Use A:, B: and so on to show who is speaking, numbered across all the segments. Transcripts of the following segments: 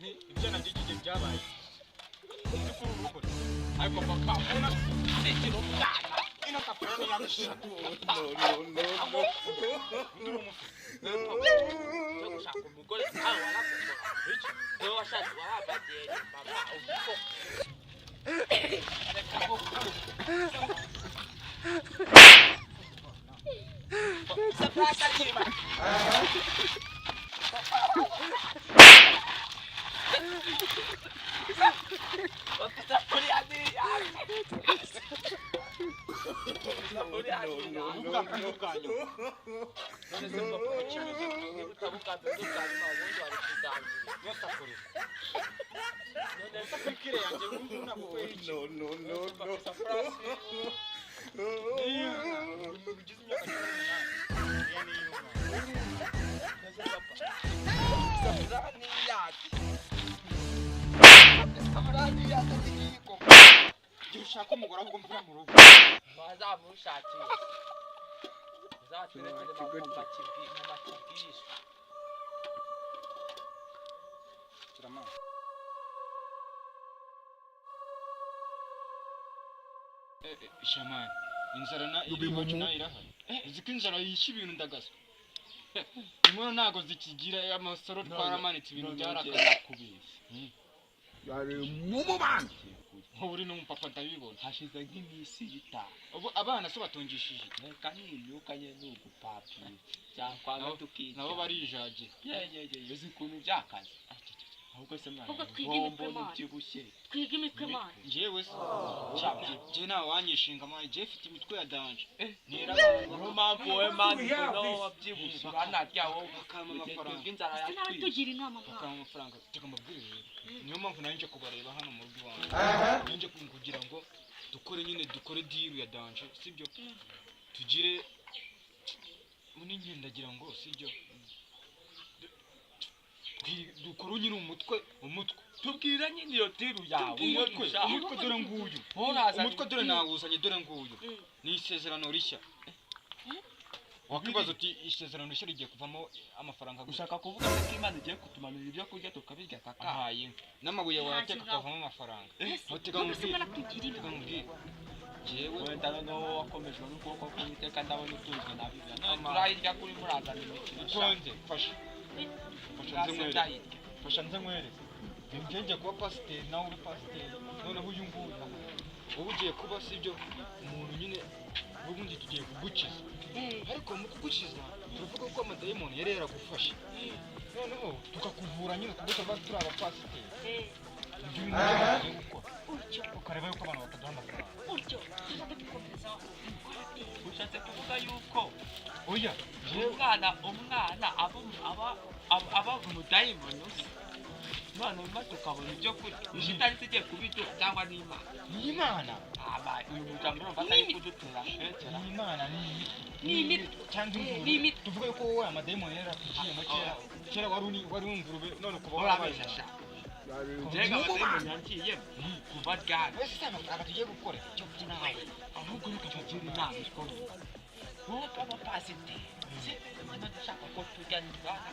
A: Ni ibyana by'iki gihe byabaye. Uzi ko uri urukore. Ariko papa, ubona sikira umwana. Ino safuriya ni iyacu.
B: No, no, no, no.
A: Ndi umufi.
C: Cyo gushaka umugore nawe warakukora.
A: Iki?
C: Wowe washatse warabatiye mama uko. Reka ngo. Sapata chima.
B: No, no,
A: Ubwa mbere ubwa nyuma.
C: None se papa niba utabukanze bwa nyuma ubundi wari kudangira.
A: Niyo safuriya.
C: None se
A: Safuriya yanjye ubu ntabwo iki.
B: No, no, no, no.
A: Ugize imyaka 18. Iya ni iy'umwana.
C: None se papa isafuriya ni iyacu. Isafuriya ni iyacu n'ikiyiko.
A: Igihe ushaka umugore ahubwo mvura mu rugo.
C: Bazamushakire. Uzaturekere mama kibwishwe.
A: Shyira Shamani, inzara na iwacu nayo irahari. Uzi ko inzara yishe ibintu ndagaswa. Inkono ntago zikigira amasoro twaramanitse ibintu byarakaze.
C: Kubeshya.
A: Nk'ubu uri n'umupapa ndabibona.
C: Hashize nk'iminsi 5.
A: Ubu abana so batungishije.
C: Reka n'imyuka nye ni ugupapira. Cyakwanga tukica.
A: Nabo barijagiye.
C: Yeyeye uzi ukuntu byakaze. Ahubwo se mwana
D: Ahubwo twige imitwe
C: mbona
D: mwana.
C: ubyibushye.
D: Twige imitwe mwana.
A: Njyewe se njyewe ntawe wanyishinga mwana, njyewe mfite imitwe ya danger. Nera
C: Niyo mpamvu wowe mani mbona wowe wabyibushye uranarya wowe.
A: Bakampa amafaranga.
C: Twebwe inzara
D: Ese nawe
C: yatwishe.
D: tugira inama mwana.
A: Bakampa amafaranga. Reka mbabwire rero. Niyo mpamvu nari nje kubareba hano mu rugo iwanjye. Nari nje kugira ngo dukore nyine dukore deal ya danger, sibyo? Tugire muri njye ndagira ngo sibyo? Dukore nyine umutwe.
C: Tubwire nyine iyo deal yawe.
A: Umutwe,
C: Ushaka.
A: umutwe dore nguyu.
C: Nturazane
A: Umutwe dore nawuzanye dore nguyu. Ni isezerano rishya. Wakwibaza uti isezerano rishya rigiye kuvamo amafaranga gusa.
C: Ushaka kuvuga se ko Imana igiye kutumanurira ibyo kurya tukabirya kaka?
A: Ahaye n'amabuye wayateka akavamo amafaranga.
D: Ese
A: Tega
D: none se
A: mubwire.
D: mwana tugira
A: Tega
D: inama.
A: mubwire. Jewe
C: Wenda noneho wakomejwe n'ukuboko k'Uwiteka ndabona utunzwe na Bibiliya. None
A: Ama.
C: turayirya kuri murazana imikino.
A: utonze fasha. Fasha nze
C: Nase
A: nkwereke.
C: ndayirya.
A: Fasha nze nkwereke. Njye ngiye kuba pasiteri nawe uri pasiteri. Noneho uyu nguyu wowe ugiye kuba sibyo umuntu nyine ubundi tugiye kugukiza. Ariko mu kugukiza turavuga ko amadayimoni yari yaragufashe. Noneho tukakuvura nyine tuguta turi abapasiteri. Ibyo bintu byo tugiye gukora.
D: Utyo
A: Ukareba yuko abantu bataduha amafaranga.
D: utyo tuzajya dukomezaho.
C: Ushatse kuvuga yuko
A: Oya, jewe
C: umwana aba umudayimoni usa. None nyuma tukabona ibyo kurya. Ishitani se igiye kubiduha cyangwa ni Imana?
A: ni Imana.
C: Aba uyu mujambo urumva atari kudutera petera.
A: Ni Imana ni imitwe.
D: Ni imitwe.
A: Cyangwa ingurube.
D: Ni imitwe.
A: Tuvuge ko wowe amadayimoni yarakugiyemo kera. Kera wari uri wari ingurube none ukaba warabaye.
C: Urabeshya sha. Njyewe amadayimoni yangiyemo kuva ryari.
A: Ese si amafaranga tugiye gukora icyo kurya nawe.
C: Ahubwo reka tugire inama ikomeye. Wowe kaba pasiteri. Niba dushaka ko turya nibana.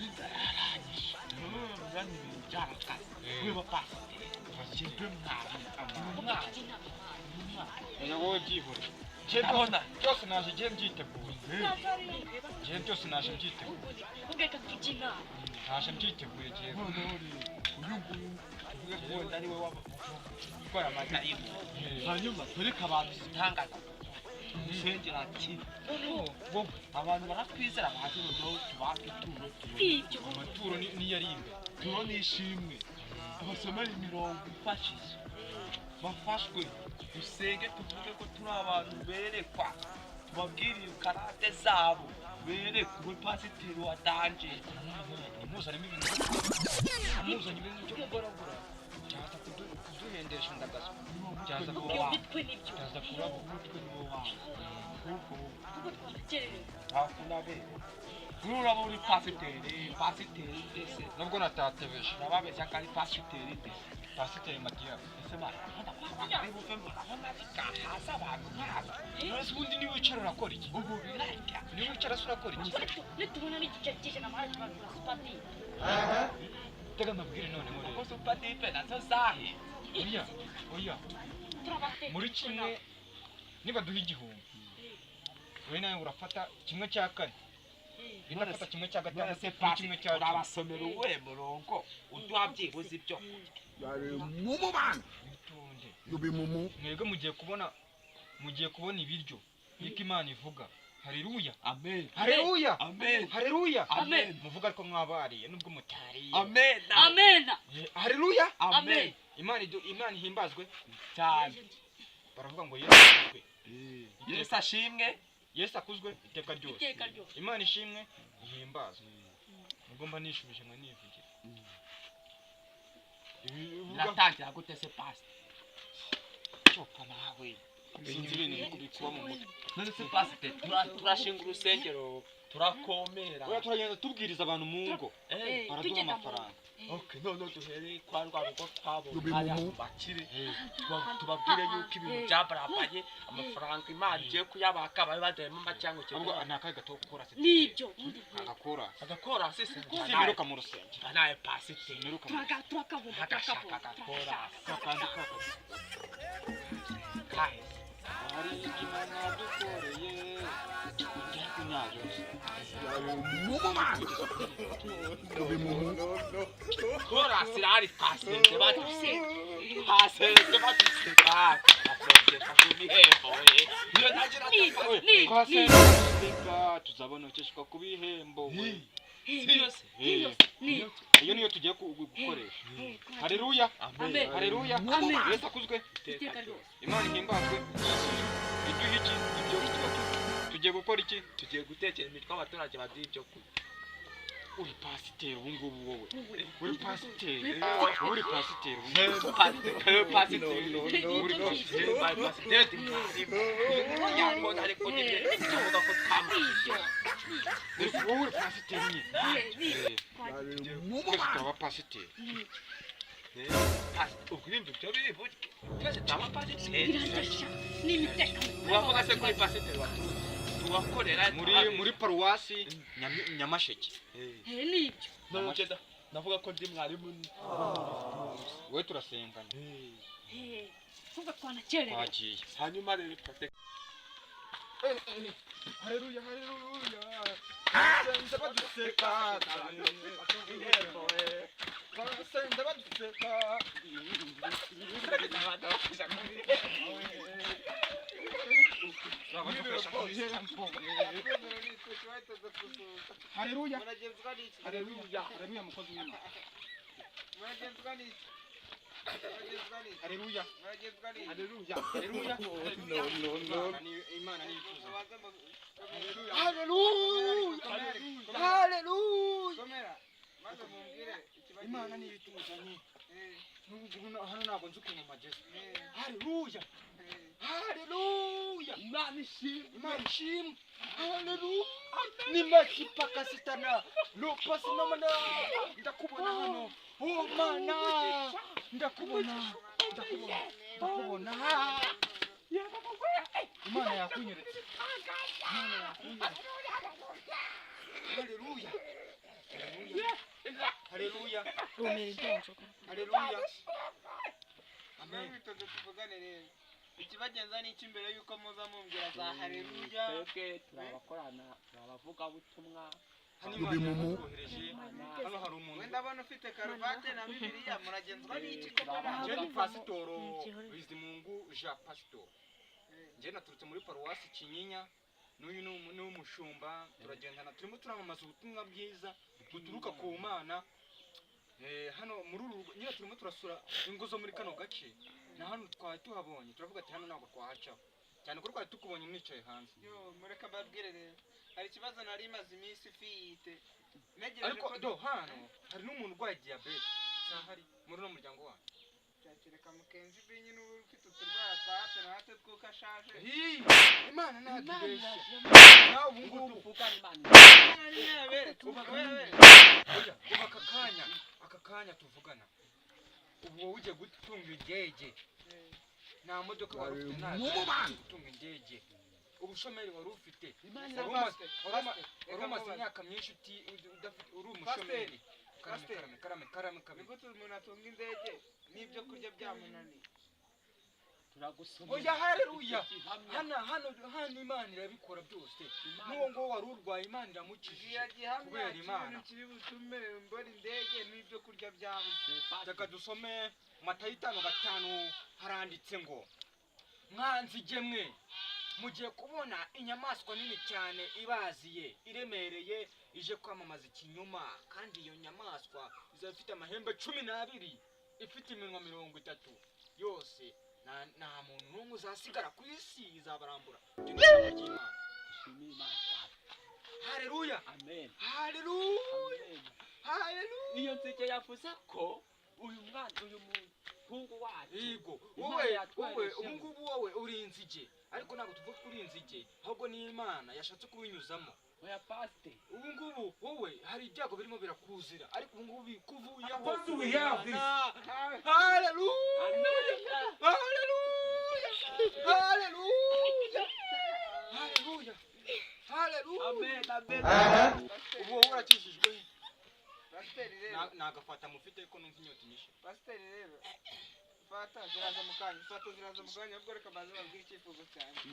C: Inzara yaranyishe. None ibintu byarakaze. Wewe pasiteri. Jyewe mwana. Umwana.
D: Tugira inama mwana.
A: Oya wowe byihore. Njye
C: Ndabona.
A: byose naje ngiye mbyiteguye. Njye byose naje mbyiteguye.
D: Ubwo reka tujye inama.
A: Naje mbyiteguye njyewe.
C: Noneho rero uyu nguyu tuvuge ko wenda ari we gukora amadayimoni. Hanyuma twereke abantu igitangaza. Tumusengera ati
A: Noneho wowe
C: abantu barakwizera bazi noneho tubake ituro tubone
D: Ibyo.
A: amaturo niyo ari imbere.
C: tubone ishimwe tubasomere imirongo ifashije bafashwe dusenge tuvuge ko turi abantu berekwa tubabwire karate zabo berekwe pasiteri wa danje
A: Nimuzanemo ibintu. Nimuzanye ibintu byo kugaragura. Cyaza kuduhendesha ndagazo. Cyaza
D: Iyo
A: kuba.
D: mitwe nibyo.
A: Cyaza kuraba.
C: Umutwe ni wo wawe.
D: Ahubwo twanakererewe.
C: Hakunabe. Uraba uri pasiteri, pasiteri ndetse.
A: Nubwo natatebeje.
C: Urababeshya ko ari pasiteri ndetse.
A: Pasiteri Matiyasi.
C: Ese bari buve murabona bikahaza abantu nk'aba.
A: None ubundi niba wicara urakora iki?
C: Ubu birarya.
A: Niba wicara se urakora iki?
D: Nitubona n'igiceri cy'ijana amahoro turagura supadipe.
A: Tega amabwire none muri.
C: Kuko supadipe nazo zahe.
A: Oya, oya.
D: Turabateka.
A: Muri kimwe niba duha 1000. Wowe nawe urafata kimwe cya kane. Binafata kimwe cya gatanu,
C: None se
A: kimwe cya cumi.
C: urabasomera uwuhe murongo uduha byibuze ibyo kurya.
B: You are a mumu man.
A: Witonde.
B: You be mumu.
A: Mwebwe mugiye kubona ibiryo. Niko Imana ivuga. Haleluya.
C: Amen.
A: Haleluya.
C: Amen.
A: Haleluya.
C: Amen.
A: Muvuga ariko mwabariye nubwo mutariye.
C: Amen.
D: Amen.
A: Haleluya.
C: Amen.
A: Imana Imana ihimbazwe.
C: Cyane.
A: Baravuga ngo Yesu akuzwe.
C: Yesu ashimwe.
A: Yesu akuzwe iteka ryose.
D: Iteka ryose.
A: Imana ishimwe ihimbazwe. Ubwo mba nishubije nka nivugira.
C: Biratangira gute se pastor?
A: Cyoka nawe. Sinzi ibintu bikuba mu mutwe.
C: None se pastor turashinga urusengero turakomera.
A: Oya turagenda tubwiriza abantu mu ngo. Baraduha amafaranga.
C: Okay, none duhereye kwa rwa rugo twabonye hariya mu bakire. Tubabwire yuko ibintu byabarabaye amafaranga Imana igiye kuyabaka babe baduhemo make cyangwa
A: Ahubwo ni akahe gato gukora se?
D: Nibyo.
A: Agakora.
C: Agakora se se.
A: Simiruka mu rusengero.
C: Nawe pasiteri.
A: Simiruka mu rusengero.
D: Turakabona.
C: Agashaka agakora.
A: Akandi kaka.
C: Kahise.
A: Hari Imana yadukoreye. Njya kunyayo.
B: You are a mumu man. You be mumu.
C: Kora sirari twasenze baduseka. Twasenze baduseka. Twasenze ku bihembo we. Iyo ntagira
A: Twasenze baduseka tuzabonokeshwa ku bihembo we.
C: Siyo se.
A: Iyo niyo tugiye gukoresha. Haleluya.
D: Amen.
A: Haleluya.
D: Amen.
A: Yesu akuzwe.
D: Iteka ryose.
A: Imana ihimbazwe. Iduha iki? Ibyo tugiye gukora iki?
C: Tugiye gutekera imitwe abaturage baduha ibyo kurya.
A: Uri pasiteri ubu ngubu wowe. Uri pasiteri. Uri pasiteri ubu ngubu.
C: Pasiteri.
A: Uri pasiteri.
C: Yakona ariko nyine tuvuga ko twamwishyura.
A: Wowe uri pasiteri nyine. Twese turaba pasiteri.
C: Ubwo ibyo byo biri burye. Twese turaba pasiteri.
D: N'imiteka.
C: Uravuga se kuri pasiteri watuye. Tubakorera
A: Muri paruwasi Nyamasheke.
D: Nibyo.
C: None navuga ko ndi mwarimu.
A: Wowe turasengana.
D: Ahubwo twanakererewe.
A: Twagiye.
C: Hanyuma rero twate.
A: Haleluya, haleluya. Twasenze baduseka. Twasenze baduseka. Haleluya. Haleluya. Haleluya mukozi w'Imana. Haleluya. Haleluya. Haleluya.
B: No, no, no.
A: Imana ni ituza. Haleluya. Haleluya. Imana ni ituzanye. N'ubu hano ntabwo nzi ukuntu mpageze. Haleluya. Haleluya.
C: Imana ishimwe.
A: Imana ishimwe. Haleluya. Ni makipaka sitana. Lopasi nomana. Ndakubona hano. Oh mana. Ndakubona. Ndakubona. Ndakubona. Imana yakunyeretse. Imana yakunyeretse. Haleluya. Haleluya. Haleluya. Amen.
E: Ikibagenza ni iki mbere yuko muza mumbwira za haleluya?
C: Twebwe turabakorana, turabavugabutumwa.
A: Hano Imana yatwohereje. Hano hari umuntu.
E: Wenda abona ufite karuvati na Bibiliya muragenzwa n'iki koko?
A: Njye ni pasitoro Bizimungu Jean Pasitoro. Njye naturutse muri paruwasi Kinyinya. N'uyu ni umushumba, turagendana turimo turamamaza ubutumwa bwiza buturuka ku Mana. Hano muri uru nyine turimo turasura ingo zo muri kano gace. Na hano twari tuhabonye turavuga ati hano ntabwo twahacaho cyane ko twari tukubonye mwicaye hanze.
E: Yo mureka mbabwire rero hari ikibazo nari maze iminsi mfite.
A: Ariko do hano hari n'umuntu urwaye diyabete sahari muri uno muryango wanyu.
E: Kereka mukenzi binyi n'ubu ufite uturwara twa hato na hato tw'uko ashaje.
A: Imana ntabwo ibeshya. Nawe ubu
C: Ubu
A: ngubu
C: tuvugana Imana.
E: Imana ni yaberetse,
A: Ubu
E: niwe yaberetse.
A: Oya, ubu aka kanya tuvugana, ubu wowe ugiye gutunga indege. Nta modoka wari ufite, nta gutunga indege, ubushomeri wari ufite.
C: Imana
A: Wari
E: Pastor,
A: wari
E: reka
A: umaze
E: mubaze.
A: imyaka myinshi udafite, uri umushomeri. Karame.
E: Pastor.
A: Karame, karame, karame,
E: Ni
A: karame.
E: gute umuntu atunga indege n'ibyo kurya byamunaniye?
C: Turagusomera.
A: Oya, haleluya.
C: Igihamya.
A: Hano Imana irabikora byose.
C: Imana-
A: N'uwo nguwo wari urwaye, Imana iramukijije
E: Mbwira gihamya
A: kubera Imana.
E: cy'ibintu kiri butume mbona indege n'ibyo kurya byabuze.
A: Reka dusome Matayo 5:5, haranditse ngo: "Mwanzige mwe, mugiye kubona inyamaswa nini cyane ibaziye iremereye ije kwamamaza ikinyoma, kandi iyo nyamaswa izaba ifite amahembe 12, ifite iminwa 30 yose. Nta muntu n'umwe uzasigara ku isi, izabarambura." Iryo ni ijambo ry'Imana.
C: Dushimire Imana.
A: Haleluya.
C: Amen.
A: Haleluya.
C: Amen.
A: Haleluya.
C: Iyo nzige yavuze ko uyu mwana, uyu muhungu wacu,
A: Yego.
C: Imana
A: Wowe
C: yatweretse.
A: ubu ngubu wowe uri inzige, ariko ntabwo tuvuga ko uri inzige, ahubwo ni Imana yashatse kubinyuzamo.
C: Oya, pasite.
A: Ubu ngubu wowe hari ibyago birimo birakuzira, ariko ubu ngubu bikuvuyeho.
B: Apostle, we have this.
A: Haleluya.
C: Amen.
A: Haleluya, haleluya, haleluya, haleluya.
C: Amen, amen.
A: Ubu wowe urakijijwe.
E: Pasiteri rero.
A: Nagafata mufite ko numva inyota inyishe.
E: Pasiteri rero, fata ziraza mu kanya, fata ziraza mu kanya, ahubwo reka maze babwire icyifuzo cyanjye.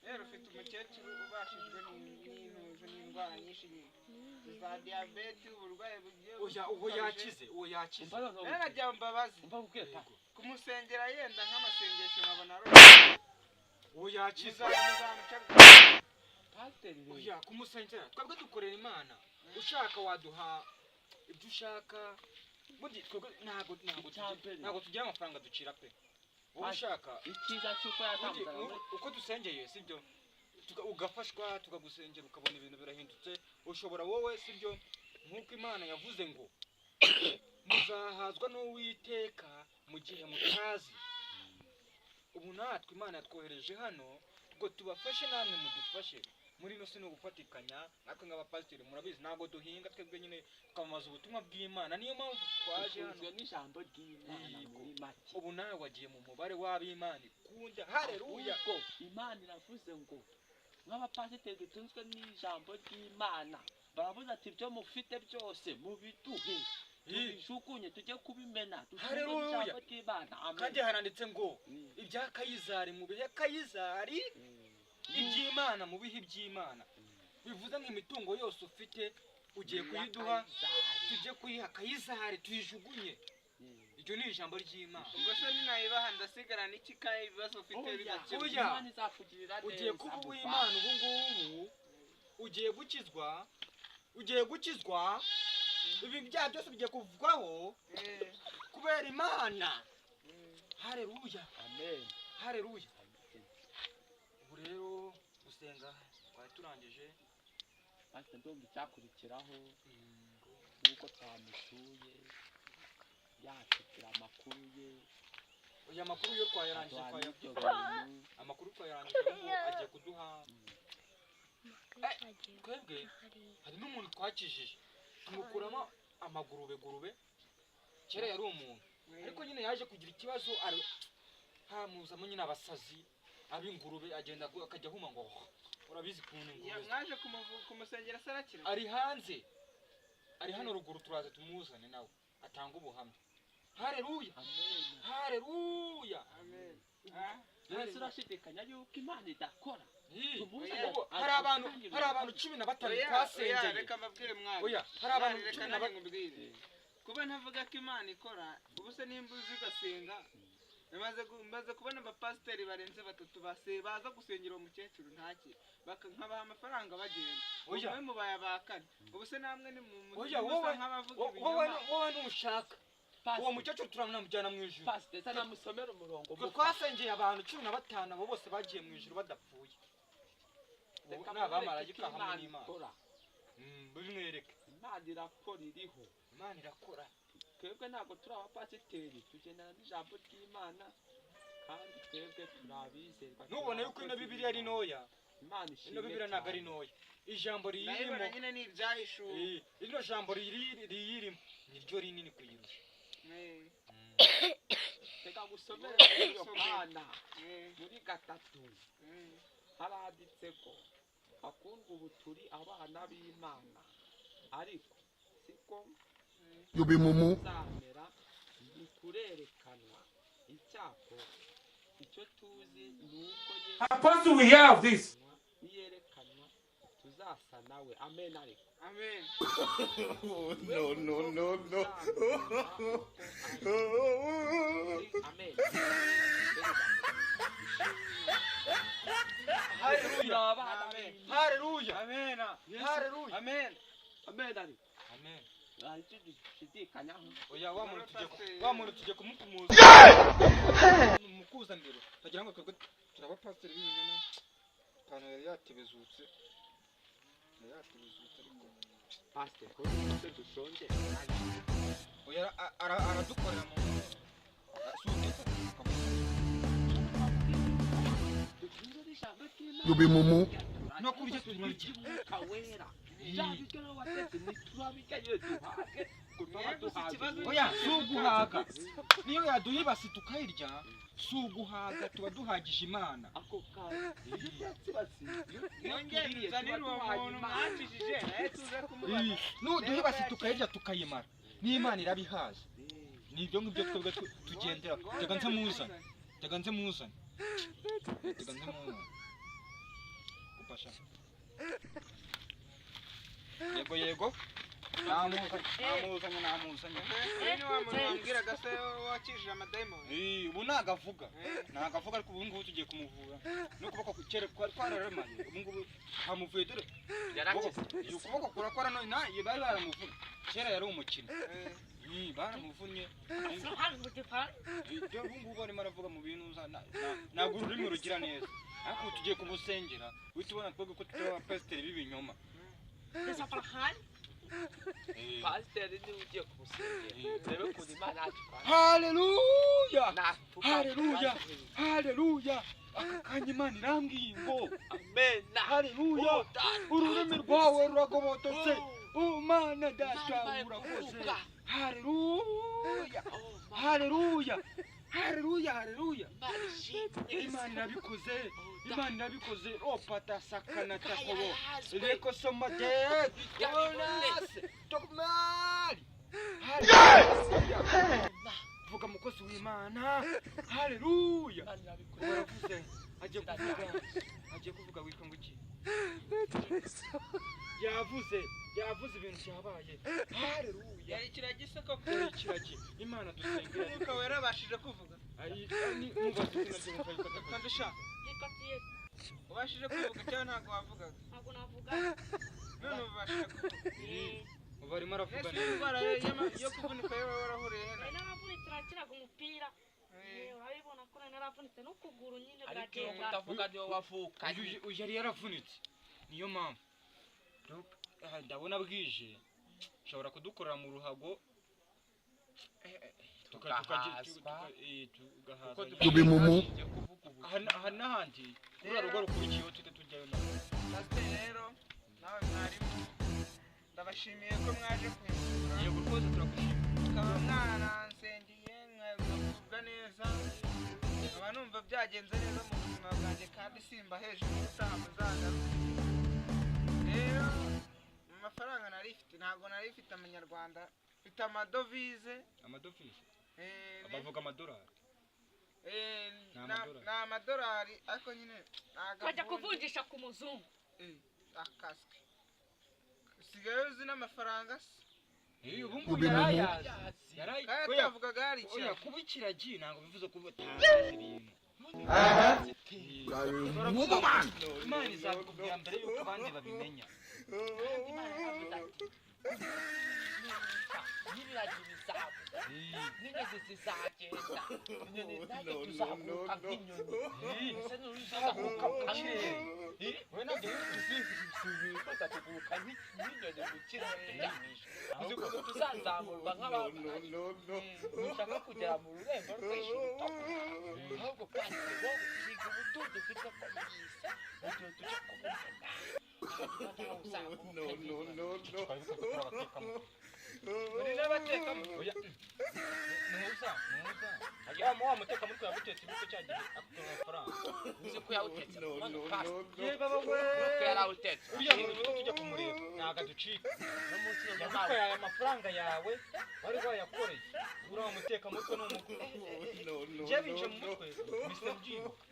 E: Rero ufite umukecuru ubashijwe n'intuzo n'indwara nyinshi nyine za diyabete, uburwayi bugiye
A: Oya, uwo
E: bukabije.
A: yakize, uwo yakize.
C: Umva noneho.
E: Rero nagira mbabazi
C: Umva nkubwire, pa.
E: kumusengera yenda nk'amasengesho nkabona ari
A: Uwo yakize.
E: muzamuca.
C: Pasiteri rero.
A: Oya, kumusengera twebwe dukorera Imana. Ushaka waduha ibyo ushaka, bundi twebwe ntabwo
C: Icya mbere.
A: ntabwo tugira amafaranga ducira pe. Wowe ushaka
C: Icyiza cy'uko
A: ubundi
C: yatanze
A: uko dusengeye, sibyo, ugafashwa, tukagusengera ukabona ibintu birahindutse, ushobora wowe, sibyo, nk'uko Imana yavuze ngo: "Muzahazwa n'Uwiteka mu gihe mutazi." Ubu natwe Imana yatwohereje hano ngo tubafashe, namwe mudufashe muri ino si, ni ugufatikanya. Natwe nk'abapasiteri murabizi ntabwo duhinga, twebwe nyine twamamaza ubutumwa bw'Imana, niyo mpamvu twaje hano.
C: Dutunzwe n'ijambo ry'Imana.
A: Yego.
C: Muri make,
A: Ubu nawe wagiye mu mubare w'ab'Imana ikunda. Haleluya.
C: ahubwo Imana iravuze ngo nk'abapasiteri dutunzwe n'ijambo ry'Imana, baravuze ati: "Ibyo mufite byose mubiduhe, tubijugunye, tujye kubimena, dutunzwe
A: Haleluya.
C: n'ijambo ry'Imana." Amen.
A: Kandi haranditse ngo: "Ibya Kayizari mu bihe Kayizari, iby'Imana mu bihe iby'Imana." Bivuze nk'imitungo yose ufite ugiye kuyiduha, tujye kuyiha Kayizari, tuyijugunye. Iryo ni ijambo ry'Imana.
E: Ubwo se ninayibaha ndasigarana iki kandi ibibazo ufite
C: Oya.
E: bidakemuka?
A: Oya.
C: Imana izakugirira
A: Ugiye
C: neza,
A: kuba
C: muvandi.
A: uw'Imana ubu ngubu, ugiye gukizwa, ugiye gukizwa, ibi byaha byose bigiye kuvugwaho kubera Imana. Haleluya.
C: Amen.
A: Haleluya. Ubu rero gusenga twari turangije.
C: Pastor, ndumva icyakurikiraho nuko twamusuye, yatubwira amakuru ye.
A: Oya, amakuru yo twayarangije.
C: Aduha n'ibyo
A: Twayavuze.
C: bintu.
A: Amakuru twayarangije, ubu agiye kuduha. Twebwe hari n'umuntu twakijije tumukuramo amagurube gurube. Kera yari umuntu, ariko nyine yaje kugira ikibazo, hamuzamo nyine abasazi ab'ingurube, agenda akajya ahuma ngo urabizi ukuntu ingurube
E: Mwaje kumusengera se arakira?
A: Ari hanze, ari hano ruguru, turaza tumuzane nawe atanga ubuhamya. Haleluya.
C: Amen.
A: Haleluya.
E: Amen.
C: Mbese urashidikanya yuko Imana idakora?
A: Ii,
C: Tumuzane.
A: ubu hari abantu 15
E: Oya, oya,
A: twasengeye.
E: Reka mbabwire mwana.
A: Oya, hari abantu
E: Reka
A: cumi na
E: nanjye nkubwire. Kuba ntavuga ko Imana ikora, ubu se nimba uzi ugasenga, maze kubona abapasiteri barenze batatu base baza gusengera uwo mukecuru ntakire, nkabaha amafaranga bagenda.
A: Oya.
E: Umwe mubaye abakane, ubu se namwe ni mu
A: Oya,
E: musa
A: wowe
E: nk'abavuga
A: wowe
E: ibinyoma.
A: Wowe nushaka uwo mukecuru turamujyana mu ijuru.
C: Pastor, namusomera umurongo.
A: Twe twasengeye abantu 15, abo bose bagiye mu ijuru badapfuye. Ubu
C: Reka
A: ni abamarayika
C: mwereke ko
A: hamwe
C: Imana
A: n'Imana.
C: ikora.
A: Bimwereke.
C: Imana irakora, iriho.
A: Imana irakora.
C: Twebwe ntabwo turi abapasiteri, tugendana n'ijambo ry'Imana, kandi twebwe turi abizerwa.
A: Nubona yuko ino Bibiliya ari ntoya.
C: Imana
A: Ino
C: ishimwe
A: Bibiliya ntabwo ari
C: cyane.
A: ntoya, ijambo riyirimo.
E: Ndayibona nyine, ni ibyahishuwe.
A: Rino jambo riyirimo niryo rinini kuyirusha.
C: Reka gusomere muri Yohana muri 3, haranditse ko bakundwa, ubu turi abana b'Imana, ariko siko
B: You be mumu.
C: tuzamera ntikurerekanwa. Icyakora icyo tuzi ni uko Yesu
B: Apostle, we hear of this.
C: niyerekanwa tuzasa nawe. Amen. Ariko
E: Amen.
B: No, no, no, no.
C: Amen.
A: Haleluya!
E: Amen.
A: Haleluya!
E: Amen.
A: Haleluya!
E: Amen.
C: Amen. Ariko
A: Amen.
C: nta icyo dushidikanyaho.
A: Oya, wa muntu tugiye wa muntu tugiye kumupumuza mukuzaniro, tagira ngo twebwe turabapasiteri b'ibinyoma. Ipantaro yari yatebezutse, yari yatebezutse ariko.
C: Pasiteri, ko twese dushonje.
A: Oya, aradukorera mu si
C: Dutunze n'ijambo ry'Imana.
B: You be mumu.
A: No kurya turarya.
C: Umwuka Wera, bya biryo nawe watetse ntiturabirya iyo duhage ngo tuba
E: Yego, si
C: duhaze.
E: ikibazo.
A: Oya, si uguhaga. Niyo yaduha ibasi tukayirya, si uguhaga, tuba duhagije Imana.
C: Ako kanya iyo utetse ibasi, iyo
E: Mwongere
C: turiye
E: tuzanire
C: tuba
E: uwo
C: duhaye
E: muntu
C: Imana.
E: mwakijije, nawe tuze kumubaza.
A: Nuduha ibasi tukayirya tukayimara, n'Imana irabihaza. Ni ibyo ngibyo twebwe tugendera. Tega nze muzane, tega nze muzane, tega nze muzane. Gufasha. Yego, yego, namuzanye, namuzanye, namuzanye.
E: Uyu ni wa muntu wambwiraga se wakijije amadayimoni?
A: Ubu nagavuga, nagavuga, ariko ubu ngubu tugiye kumuvura n'ukuboko kera kwari kwararemaye, ubu ngubu hamuvuye. Dore
C: Yarakize.
A: Uyu kuboko kurakora none. Na iyo bari baramuvunye kera, yari umukino. Baramuvunnye. Ibyo ubu ngubu arimo aravuga mu bintu ntabwo ururimi rugira neza, ariko ubu tugiye kumusengera, uhita ubona twebwe ko tutari abapasiteri b'ibinyoma.
C: Pasiteri niwe ugiye kumusengera, urebe ukuntu Imana yacu ikora.
A: Haleluya!
C: Natuka.
A: Haleluya! Haleluya! Aka kanya Imana irambwiye ngo
C: Amen.
A: haleluya,
C: Oh, Data.
A: ururimi rwawe ruragobototse.
C: Oh.
A: Umana data,
C: Imana
A: urakoze.
C: kuvuga.
A: Haleluya!
C: Oh, Mana.
A: Haleluya, haleluya, haleluya!
C: Imana ishimwe.
A: Imana irabikoze.
C: Oh, Data.
A: Imana irabikoze. Opata sakana takobo
C: Kayahazwe.
A: reko somate onase tokumali. Vuga, mukozi w'Imana. Haleluya!
C: Imana irabikoze.
A: Uravuze, agiye kuvuga, agiye kuvuga. Witwa ngo iki? Yavuze, yavuze, ibintu byabaye. Haleluya!
E: Yari ikiragi se koko?
A: Yari ikiragi. Imana dusengera.
E: Umwuka Wera abashije kuvuga?
A: Mubaze izina rye.
E: Kandi sha,
D: Yitwa Thierry.
E: ubashije kuvuga cyangwa ntabwo wavugaga?
D: Ntabwo navuga.
E: None ubashije kuvuga?
A: Ubu arimo aravuga
E: Ese
A: neza.
E: indwara yo kuvunika yo warahuriye he
D: Nari
E: nayo?
D: naravunitse, nakinaga umupira. Urabibona ko nari naravunitse n'ukuguru nyine
C: Ariko iyo
D: bwagenda.
C: kutavuga niwe wavukanye.
A: Uyu yari yaravunitse, niyo mpamvu. Ndabona bwije, ushobora kudukorera mu ruhago
C: Tugahazwa.
A: tugahaza.
B: You be mumu.
C: Tugiye kuvuga ubu.
A: Aha n'ahandi ruriya rugo rukurikiyeho tujye tujyayo nawe.
E: Pasiteri rero, nawe mwarimu, ndabashimiye ko mwaje kunsura,
A: Yego rwose, turagushimira.
E: mukaba mwaransengeye nkagubwa neza, nkaba numva byagenze neza mu buzima bwanjye, kandi simba hejuru ubutaha muzagaruke. Rero mu mafaranga nari mfite, ntabwo nari mfite amanyarwanda, mfite amadovize.
A: Amadovize?
E: Eh,
A: Bavuga amadolari. Ni amadolari.
E: Ni amadolari, ariko nyine ntabwo
D: Bajya
E: avunja.
D: kuvunjisha ku muzungu.
E: Akaswe usigaye uzi n'amafaranga se?
A: Ubu ngubu
B: Ubi mumu.
A: yarayazi.
E: Kandi
A: Oya,
E: atavugaga hari
A: oya,
E: ikintu.
A: kuba ikiragi ntabwo bivuze kuba utazi ibintu.
B: Mumu man.
A: Imana izabikubwira mbere yuko abandi babimenya.
C: Imana yaravuze ati n'ibiragi bizavuga. N'inyoni zizagenda. Inyoni nanjye tuzaguruka nk'inyoni. Ese ntuzaguruka nk'inyoni?
A: Wowe ntabyo
C: Tuzifuza kuguruka nk'inyoni mu kirere tujya mu ijuru. Uzi ukuntu tuzazamurwa nk'abamarayika. Ntushaka kugera mu rurembo rw'ijuru utagura. Ahubwo pasiteri wowe ukiga ubutunzi ufite ko mu isi, mu gihe tujya kububona. Hanyuma nawe uzaguruke nk'inyoni.
A: Twabivuze ko turi abatekamutwe.
E: Muri n'abatekamutwe.
A: Oya, ntuza ntuza wa mutekamutwe yagutetse imitwe cya gihe akutunga amafaranga.
C: Uzi ko yawutetse mu nkono pasiteri.
A: Ye baba we,
C: Ko yarawutetse.
A: uriya muntu rero tujya kumureba ntabwo aducika.
C: No munsi no
A: Yagutwaye aya mafaranga yawe wari wayakoreye. Uriya mutekamutwe ni umugore njye binje mu mutwe mpise mbyibuka.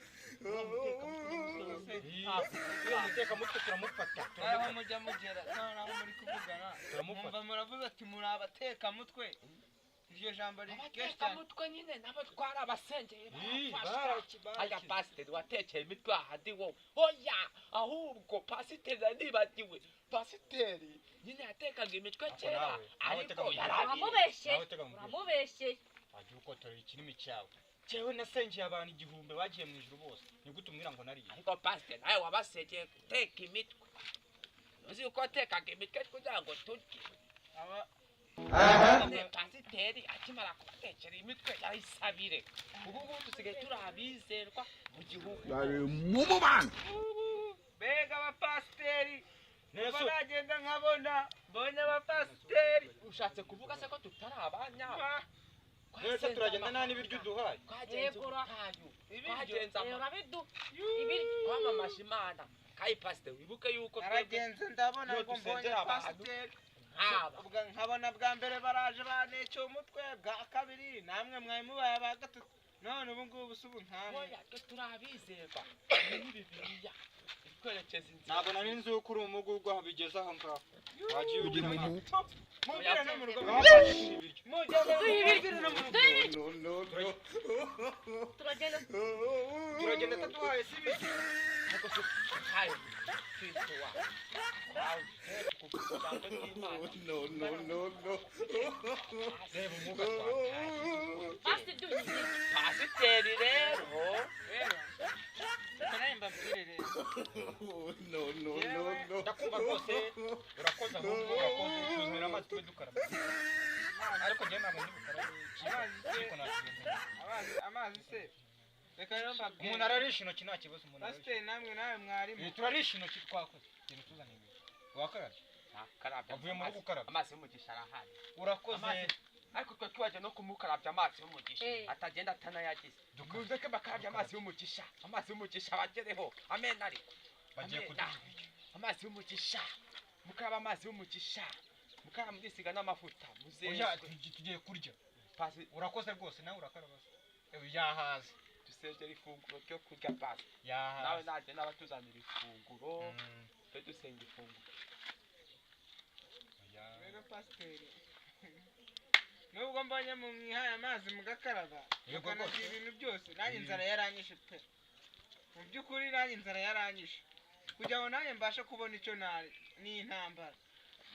A: Uriya mutekamutwe turamufata,
E: Naho
A: turamufata,
E: mujya mugera naho muri kuvugana
A: turamufata.
E: mwumva muravuze ati muri abatekamutwe. Iryo jambo riri kenshi cyane.
C: Abatekamutwe nyine nabo twarabasengeye
A: Ii,
C: barafashwa.
A: baraki-
C: Aya
A: barakize.
C: pasiteri watekeye imitwe ahandi wowe. Oya, ahubwo pasiteri yanibagiwe. Pasiteri nyine yatekaga imitwe
A: Ako
C: kera,
A: nawe, nawe
C: ariko
A: teka mu mutwe.
C: yarabiye.
D: Uramubeshyeye.
A: Nawe teka mu mutwe.
D: Uramubeshyeye.
A: Wagiye ukotorera ikirimi cyawe. Jewe nasengeye abantu 1000 bagiye mu ijuru bose. Ni gute umbwira ngo nariye?
C: Ariko pasiteri nawe wabasengeye guteka imitwe. Uzi uko watekaga imitwe kugira ngo turye.
E: Aba
C: None pasiteri akimara kubatekera imitwe yayisabire. Ubu ngubu dusigaye turi abizerwa mu gihugu.
E: mbega abapasiteri
A: Nese
E: kuba nagenda nkabona mbonye abapasiteri.
C: Ushatse kuvuga se ko tutari abanyabo?
E: Ah,
A: nese turagenda nta n'ibiryo uduhaye.
C: Twagenze
D: Yegura.
C: ubutayu,
E: Ibiryo.
C: twagenze
D: Eh, urabiduha. Ibiryo.
C: twamamaje Imana. Kandi pasiteri wibuke yuko twebwe
E: naragenze ndabona
C: Iyo
E: ngo mbonye
C: dusengera abantu.
E: pasiteri.
C: nk'aba.
E: Ubwo nkabona bwa mbere baraje banekeye umutwe, bwa kabiri namwe mwari mubaye aba gatatu, none ubu ngubu si ubu nkamwe.
C: Oya, twe turi abizerwa. Iyi ni Bibiliya itwerekeza inzira.
A: Ntabwo nari nzi yuko uri umugurwa bigeze aho ngaho. Wagiye ugira amazi.
E: Mubwire no mu rugo.
A: Ibiryo.
E: Mujyane mubwire no mu rugo.
D: Turagenda.
A: Turagenda ataduhaye si ibiryo.
C: Ariko se nkayo Kristo wa wawe kuvuga ijambo ry'Imana.
A: Reba umwuka twataye.
D: Pasiteri duha ibiryo.
C: Pasiteri rero
E: Rero reka nawe mbabwire rero.
A: Ndakumva rwose urakoze, ahubwo urakoze tuzanira amazi tube dukaraba. Ariko njyewe ntabwo ndi bukarabe.
E: Amazi se.
A: Ariko nta kibazo.
E: Amazi amazi se reka rero mbabwire.
A: Umuntu ararisha intoki nta kibazo umuntu ararisha.
E: Pasiteri namwe nawe mwarimu.
A: Turarisha intoki twakoze. Genda utuzanire ibiryo. Wakarabye?
C: Ntakarabye.
A: Wavuye mu rugo ukarabye?
C: Amazi y'umugisha arahari.
A: Urakoze.
C: Amazi. Ariko twe twaje no kumukarabya amazi y'umugisha.
D: Eh.
C: Atagenda atanayagize. Mureke bakarabya amazi y'umugisha. Amazi y'umugisha bagereho. Amen ariko.
A: Bagiye
C: Amen.
A: kuduha ibiryo.
C: Amazi y'umugisha. Mukaraba amazi y'umugisha. Mukaraba murisiga n'amavuta.
A: Oya,
C: Muzezwe.
A: tugiye kurya.
C: Pasi
A: Urakoze rwose nawe urakaraba. Yahaze.
C: dusengera ifunguro ryo kurya pasi. Nawe
A: Yahaze.
C: naje n'abatuzanira ifunguro. Twe dusenga ifunguro.
A: Oya.
E: Rero pasiteri nubwo mbonye mu mwihaye amazi mugakaraba
A: Yego
E: mukanarya
A: rwose.
E: ibintu byose, nanjye inzara yaranyishe pe. Mu by'ukuri nanjye inzara yaranyishe kugira ngo nanjye mbashe kubona icyo nari ni intambara.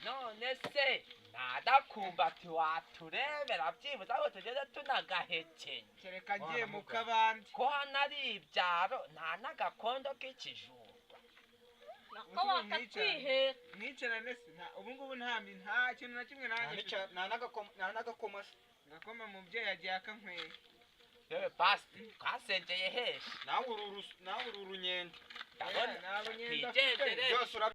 C: None se nadakumbati waturebera byibuze aho tugeze tunagahekenya.
E: Kereka ngiye mu
A: Wanamuga.
E: kabande.
C: Ko hano ari ibyaro nta n'agakondo k'ikijumba.
D: Nako wakatwihera.
E: Mwicarane se ubu ngubu nta nta kintu na kimwe
A: Nta
E: nanjye
A: n'icya- nta n'agakoma nta n'agakoma se.
E: ngakoma mubyeyi agiye akanyweye.
C: Yewe pasiteri twasengeye heshi.
A: Nawe uru urunyenda.
C: Ndabona
E: Nta bunyenda afite.
C: twigendere.
A: Byose urabyumva.